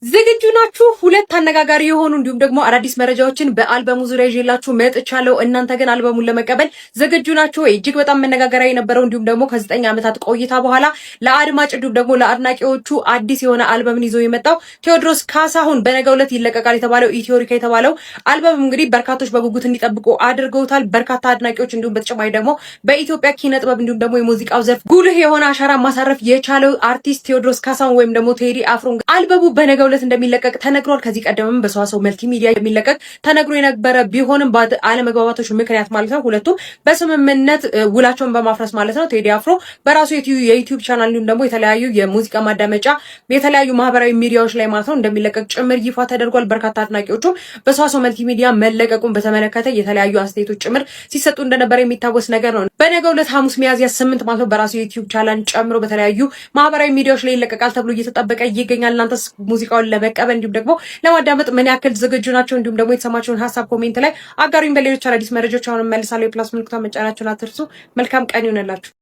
ዝግጁ ናችሁ? ሁለት አነጋጋሪ የሆኑ እንዲሁም ደግሞ አዳዲስ መረጃዎችን በአልበሙ ዙሪያ ይዤላችሁ መጥቻለሁ። እናንተ ግን አልበሙን ለመቀበል ዝግጁ ናችሁ ወይ? እጅግ በጣም መነጋገሪያ የነበረው እንዲሁም ደግሞ ከ9 ዓመታት ቆይታ በኋላ ለአድማጭ እንዲሁም ደግሞ ለአድናቂዎቹ አዲስ የሆነ አልበምን ይዞ የመጣው ቴዎድሮስ ካሳሁን በነገው ዕለት ይለቀቃል የተባለው ኢትዮሪካ የተባለው አልበም እንግዲህ በርካቶች በጉጉት እንዲጠብቁ አድርገውታል። በርካታ አድናቂዎች እንዲሁም በተጨማሪ ደግሞ በኢትዮጵያ ኪነ ጥበብ እንዲሁም ደግሞ የሙዚቃው ዘርፍ ጉልህ የሆነ አሻራ ማሳረፍ የቻለው አርቲስት ቴዎድሮስ ካሳሁን ወይም ደግሞ ቴዲ አፍሮ አልበሙ በነገው ዕለት እንደሚለቀቅ ተነግሯል። ከዚህ ቀደምም በሰዋሰው መልቲሚዲያ የሚለቀቅ ተነግሮ የነበረ ቢሆንም አለመግባባቶች ምክንያት ማለት ነው ሁለቱም በስምምነት ውላቸውን በማፍረስ ማለት ነው ቴዲ አፍሮ በራሱ የ YouTube channel እንዲሁም ደግሞ የተለያዩ የሙዚቃ ማዳመጫ የተለያዩ ማህበራዊ ሚዲያዎች ላይ ማለት ነው እንደሚለቀቅ ጭምር ይፋ ተደርጓል። በርካታ አድናቂዎቹ በሰዋሰው መልቲሚዲያ መለቀቁን በተመለከተ የተለያዩ አስተያየቶች ጭምር ሲሰጡ እንደነበረ የሚታወስ ነገር ነው። በነገው ዕለት ሐሙስ ሚያዝያ 8 ማለት ነው በራሱ የ YouTube channel ጨምሮ በተለያዩ ማህበራዊ ሚዲያዎች ላይ ይለቀቃል ተብሎ እየተጠበቀ ይገኛል። እናንተስ ሙዚቃውን ለመቀበል እንዲሁም ደግሞ ለማዳመጥ ምን ያክል ዝግጁ ናችሁ? እንዲሁም ደግሞ የተሰማችሁን ሀሳብ comment ላይ አጋሩኝ። በሌሎች አዳዲስ መረጃዎች አሁን እመልሳለሁ። የ plus ምልክቷን መጫናችሁን አትርሱ። መልካም ቀን ይሁንላችሁ።